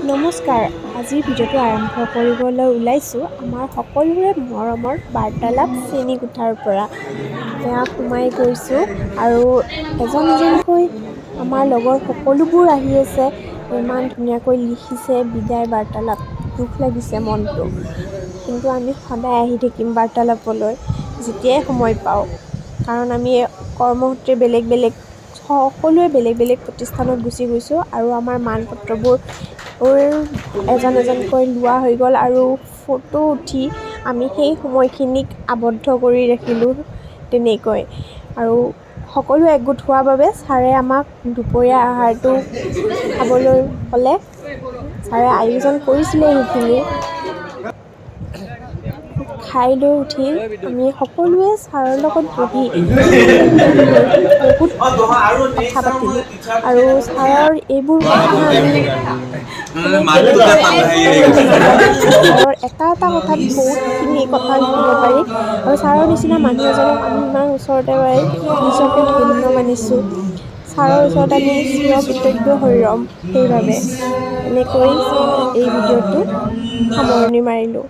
নমস্কাৰ, আজিৰ ভিডিঅ'টো আৰম্ভ কৰিবলৈ ওলাইছোঁ আমাৰ সকলোৰে মৰমৰ বাৰ্তালাপ শ্ৰেণীকোঠাৰ পৰা। এয়া সোমাই গৈছোঁ আৰু এজন এজনকৈ আমাৰ লগৰ সকলোবোৰ আহি আছে। ইমান ধুনীয়াকৈ লিখিছে বিদায় বাৰ্তালাপ। দুখ লাগিছে মনটো, কিন্তু আমি সদায় আহি থাকিম বাৰ্তালাপলৈ যেতিয়াই সময় পাওঁ, কাৰণ আমি কৰ্মসূত্ৰে বেলেগ বেলেগ, সকলোৱে বেলেগ বেলেগ প্ৰতিষ্ঠানত গুচি গৈছোঁ। আৰু আমাৰ মানপত্ৰবোৰ এজন এজনকৈ লোৱা হৈ গ'ল আৰু ফটো উঠি আমি সেই সময়খিনিক আবদ্ধ কৰি ৰাখিলোঁ তেনেকৈ। আৰু সকলো একগোট হোৱাৰ বাবে ছাৰে আমাক দুপৰীয়া আহাৰটো খাবলৈ ক'লে। ছাৰে আয়োজন কৰিছিলে সেইখিনি। খাই লৈ উঠি আমি সকলোৱে ছাৰৰ লগত বহি বহুত কথা পাতিলোঁ আৰু ছাৰৰ এইবোৰ কথা আমি ছাৰৰ এটা এটা কথাত বহুতখিনি কথা শিকিব পাৰি। আৰু ছাৰৰ নিচিনা মানুহ এজনক আমি ইমান ওচৰতে পাই নিজকে ধন্য মানিছোঁ। ছাৰৰ ওচৰত আমি চিৰকৃতজ্ঞ হৈ ৰ'ম। সেইবাবে এনেকৈ এই ভিডিঅ'টো সামৰণি মাৰিলোঁ।